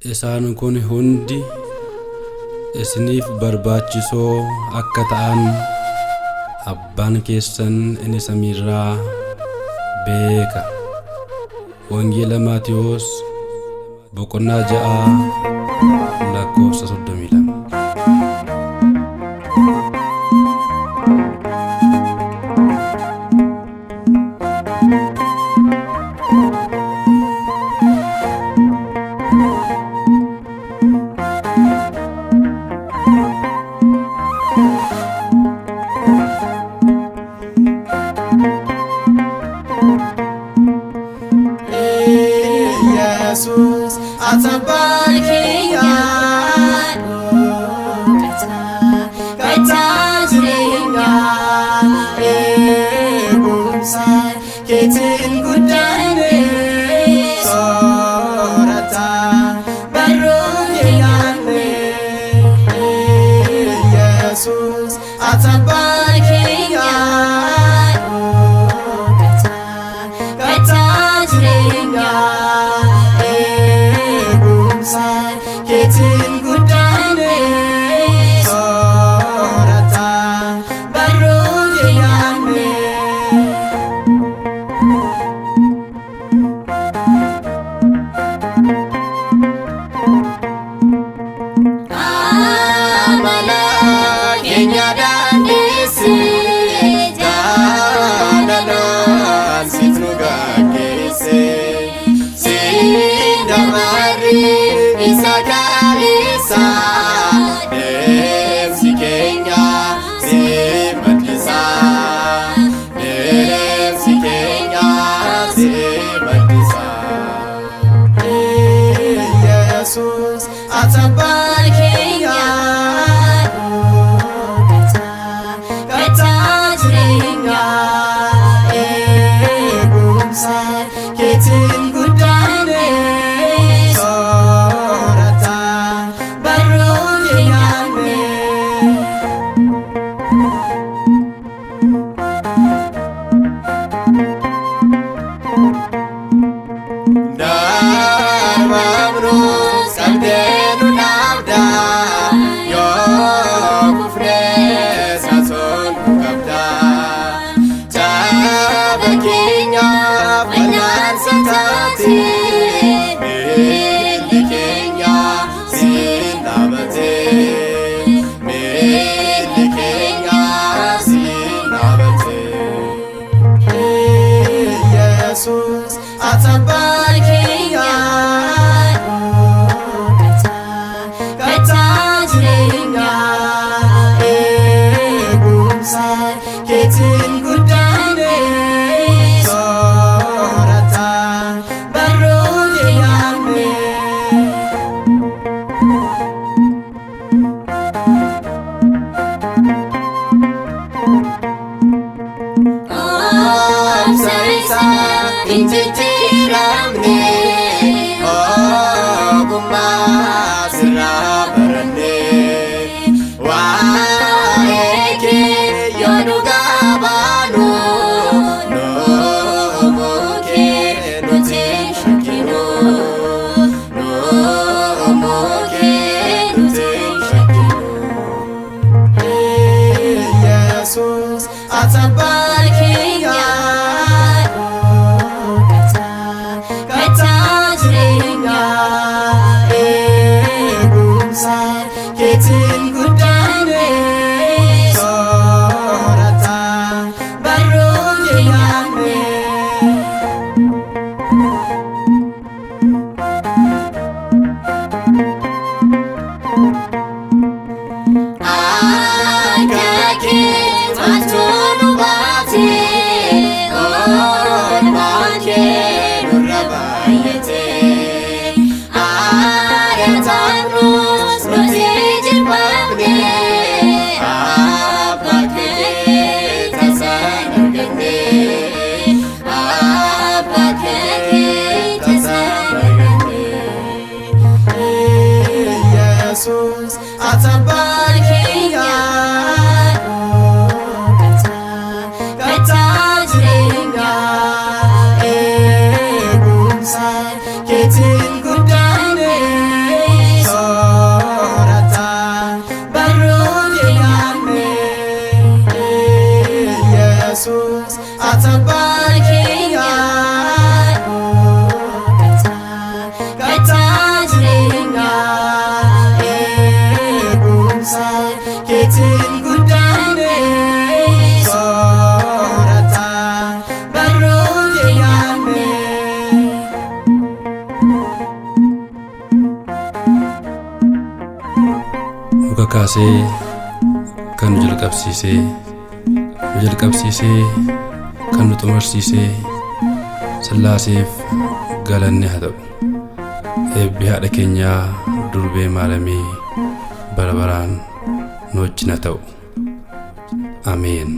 Isaan kun hundi isiniif barbaachisoo akka ta'an abbaan keessan inni samiirraa beeka. Wangeela Maatiyoos boqonnaa 6 lakkoofsa 32. Yesus ati abbaa keenya dhokata kattaa jireenyaa eegumsa keetiin guddanne soorata barruu keenyaanne. Yesus ati abbaa keenya dhokata kattaa jireenyaa eegumsa keetiin guddanne soorata barruu keenyaanne. Amala keenya daandeesse jaalalaan situ nu gaggeesse siin damarri isa kaleessa deemsi keenya si maddisa, deemsi keenya si maddisa. Yesus ati abbaa keenya dhokata kattaa jireenyaa eegumsa keetiin guddanne soorata barruu keenyaanne. Darbaamnus qabdee nu dhaabda, yoo kufnes atoon nu qabda. Jaba keenyaaf wal'aansa taate, miilli keenya siin dhaabate. Miilli keenya siin dhaabate. Yesus ati abbaa keenya dhokata kattaa jireenyaa eegumsa keetiin guddanne soorata barruu keenyaanne. Obsa isaa hin jijjiiramne, ogummaa sirraa baranne. Waa'ee kee yoo dhugaa baanu, nuumuu kee nuti hin shakkinu. Nuumuu kee nuti hin shakkinu. Yesus ati abbaa keenya dhokata kattaa jireenyaa eegumsa keetiin guddanne soorata barruu keenyaanne. Akka kee maaltu nu baate, oolmaan kee nurra baay'ate. Ari'atamnus nuti jibbamne, abbaa kee tasaan arganne. Abbaa kee tasaan arganne. Yesus ati abbaa keenya dhokata kattaa jireenyaa eegumsa keetiin guddanne. Ati abbaa keenyaa kattaa kattaa jireenyaa eegumsa keetiin guddanne soorata barruu keenyaanne. Nu kakaasee kan nu jalqabsiisee, nu jalqabsiisee kan nu xumursiisee Sillaaseef galanni haa ta'u. Eebbi haadha keenyaa durbee maaramii bara baraan nu wajjin haa ta'u. Ameen.